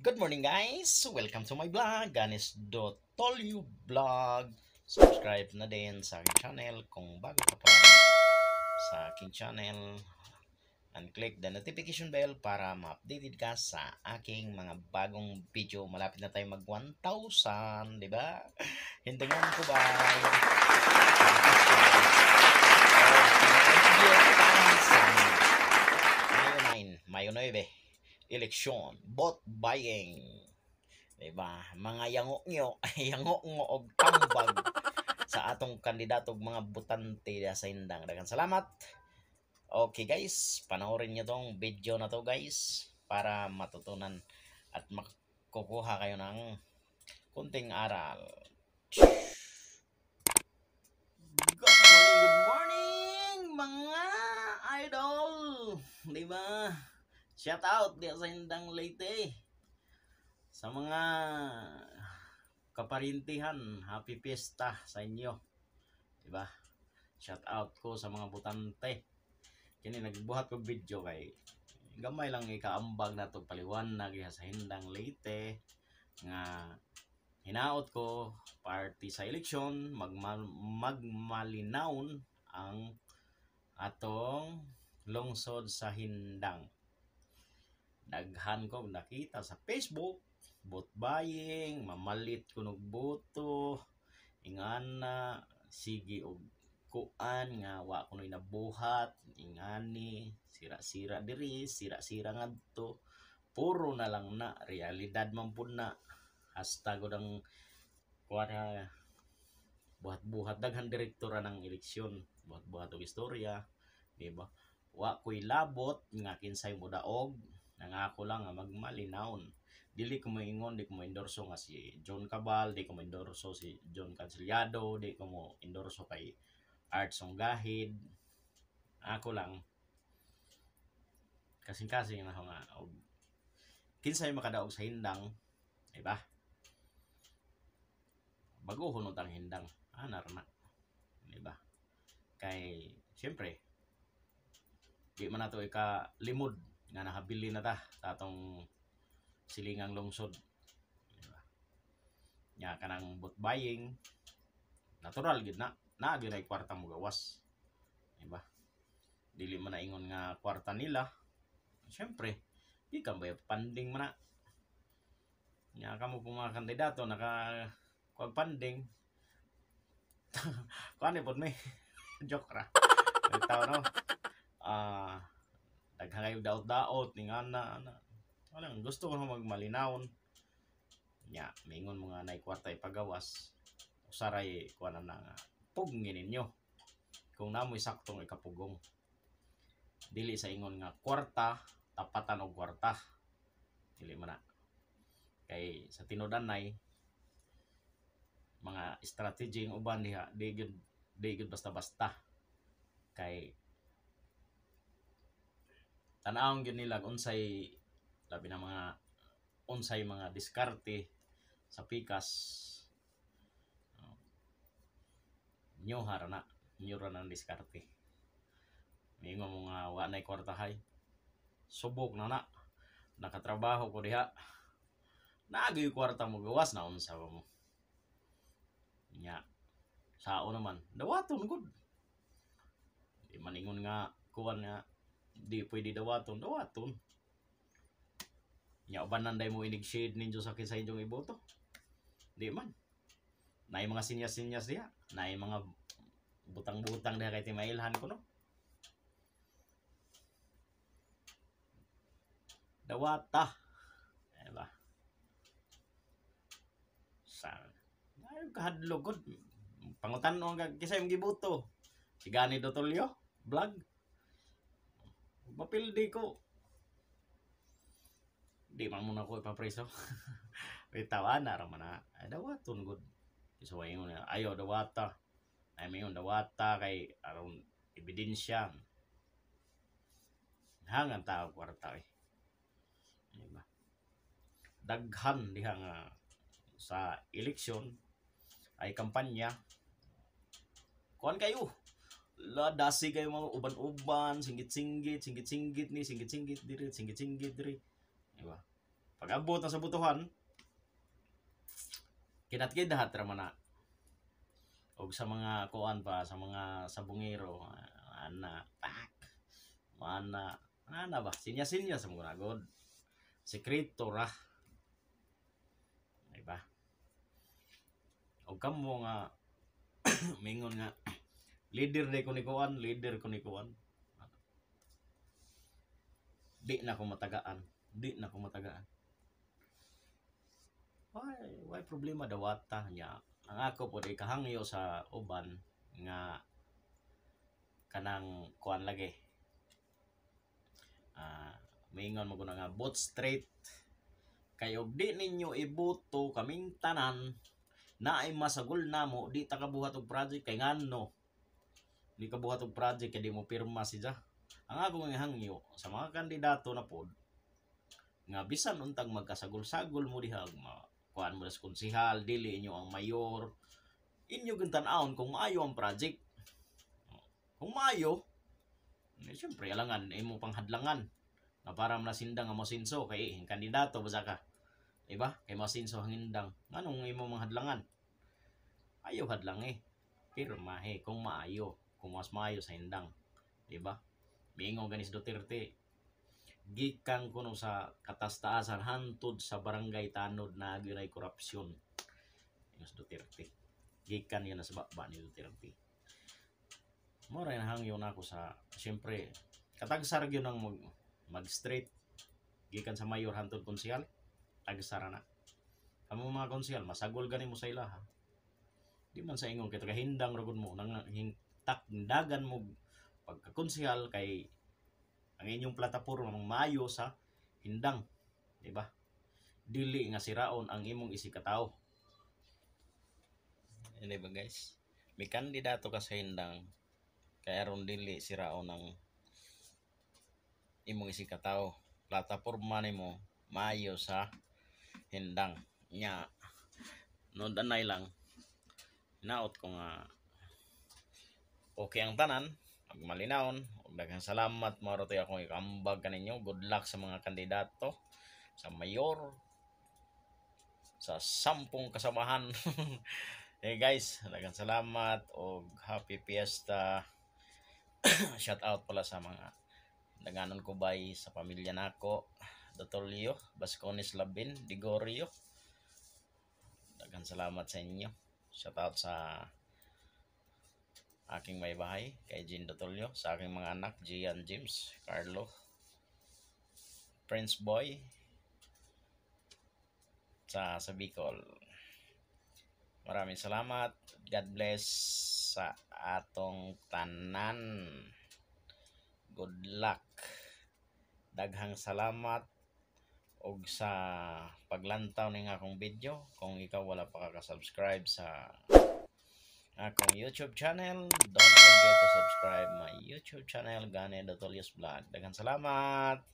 Good morning, guys! Welcome to my vlog, Ganis Dotolyo Vlog. Subscribe na din sa aking channel kung bago ka pa sa aking channel and click the notification bell para ma-updated ka sa aking mga bagong video. Malapit na tayo mag 1,000, di ba? Hintingan ko ba? Mayo 9, Mayo 9, eleksyon, vote buying. Diba? Mga yango nyo, yango ngo og tambag sa atong kandidato og mga botante sa Hindang. Daghang salamat. Okay guys, panoorin niyo tong video na to, guys, para matutunan at makukuha kayo ng kunting aral. Good morning, mga idol! Di ba? Shout out di sa Hindang Leyte. Sa mga kaparintihan, happy fiesta sa inyo. Di ba? Shout out ko sa mga botante. Kini nagbuhat ko video kay gamay lang ikaambag na to, paliwanag sa Hindang Leyte nga hinaot ko party sa eleksyon magmalinawon ang atong lungsod sa Hindang. Daghan ko nakita sa Facebook, vote buying, mamalit kunog boto, ingana, sige og kuan nga wa kunoy nabuhat, ingani, sira-sira diri, sira-sira ngadto. Puro na lang na realidad man pud na. Hasta gud ang kuan nga buhat-buhat, daghan direktora ng eleksyon, buhat-buhat og istorya, di ba? Wa ko'y labot nga kinsay modaog, nangako lang nga magmalinawon. Dili ko moingon, di ko mo endorso nga si John Cabal, di ko mo endorso si John Cancellado, di ko mo endorso kay Art Songgahid. Ako lang kasing-kasing na ako nga og kinsay makadaog sa Hindang, di ba? Baguhon ang Hindang, anar na. Di ba? Kay siyempre di man nato ika-limod nga nakabili na ta sa atong silingang lungsod. Diba? Nya kanang vote buying, natural gid na naa gyud ay kwarta mo gawas. Diba? Dili man na ingon nga kwarta nila. Siyempre, di ka ba funding man na. Nya kamo po mga kandidato naka kuag funding. Kuan pod mi. Joke ra. Bitaw no. Daghan kayo daot-daot ni nga na ana. Wala, gusto ko na magmalinawon. Nya, mingon mga nay kwarta ipagawas. Usaray kuan na nga pugngin ninyo. Kung namoy saktong ikapugong. Dili sa ingon nga kwarta tapatan og kwarta. Dili man na. Kay sa tinud-anay mga strategy ng uban diha, di gyud basta-basta. Kay tan-awon gyud nila unsay labi na mga unsay mga diskarte sa pikas. Nyo ra na, nyo ra na ang diskarte. Mingon mo nga wa nay kwarta hay. Subok na na. Nakatrabaho ko diha. Naagay kwarta mo gawas na unsa ba mo. Nya. Sao naman, dawaton gud. Di man ingon nga kuan nga di pwede dawaton, dawaton. Nya ubanan day mo inig shade ninyo sa kinsa inyong iboto. Di man. Naay mga sinyas-sinyas diha, naay mga butang-butang diha kay timailhan ko no. Dawata. Diba? Sa ay kahadlok gud. Pangutan-on ka kinsa imong giboto. Si Gani Dotolyo vlog. Mapildi ko. Di man muna ko ipapreso. Bitaw ana ra man na. Ay dawaton gud. So ingon na ayo dawata. Ay mayon dawata kay aron ebidensya. Hangan tao kwarta eh. Diba? Daghan diha nga sa eleksyon ay kampanya. Kuan kayo. La dasi kayo mga uban-uban, singgit-singgit, singgit-singgit ni, singgit-singgit diri, singgit-singgit diri. Diba? Pag-abot na sa botohan, kinatkidahat ra man na. Og sa mga kuan pa, sa mga sabungero, ana, pak, ana, ana ba, sinya-sinya sa mga nagod. Sekreto ra. Diba? Og kamo nga mingon nga leader day ko ni kuan, leader ko ni kuan. Di na ko matagaan, di na ko matagaan. Why problema dawata nya? Ang ako pod ikahangyo sa uban nga kanang kuan lagi. Mingon mo nga vote straight kay og di ninyo iboto kaming tanan, naay masagol namo, di ta kabuhat og project. Kay ngano di kabuhat og project kay di mo pirma siya? Ang akong hangyo sa mga kandidato na pod nga bisan untag magkasagol-sagol mo diha, kuan mo sa konsihal, dili inyo ang mayor, inyo gyud tan-awon kung maayo ang project. Kung maayo, eh, syempre alangan imo pang hadlangan nga para man sinda nga mosinso kay ang kandidato basta ka, diba? Kay mosinso ang hindang, nganong imo mga hadlangan? Ayaw hadlang eh, pirmahe kung maayo, kung mas maayo sa hindang, diba? Miingon ganis Duterte, gikan kuno sa katastaasan hantod sa barangay tanod na gyud korupsyon. Ingon si Duterte, gikan yun na sa baba ni Duterte. Mo ra hangyo nako sa, syempre katagsar gyud ang mag straight gikan sa mayor hantod konsehal. Tagsara na kamo mga konsehal, masagol gani mo sa ilaha. Di man sa ingon kay tagahindang ra gud mo nang takdagan mo pagkakonsehal kay ang inyong plataporma mang maayo sa hindang, di ba? Dili nga siraon ang imong isigkatawo. Hindi ba, guys? May kandidato ka sa hindang kay aron dili siraon ang imong isigkatawo. Plataporma nimo maayo sa hindang. Nya no danay lang hinaot ko nga okay ang tanan ug malinawon. Ug daghang salamat. Mao ra to'y akong ikambag kaninyo. Good luck sa mga kandidato sa mayor sa 10 kasamahan. Hey guys, daghang salamat og happy fiesta. Shout out pala sa mga danganon ko bay sa pamilya nako, Dotolio, Bascones, Labin, Digorio. Daghang salamat sa inyo. Shout out sa aking may bahay kay Jean Dotolio, sa aking mga anak Gian, James, Carlo, Prince Boy sa Bicol. Maraming salamat. God bless sa atong tanan. Good luck. Daghang salamat og sa paglantaw ning akong video. Kung ikaw wala pa ka subscribe sa akong YouTube channel, don't forget to subscribe my YouTube channel, Gane Dotolios Vlog. Daghang salamat.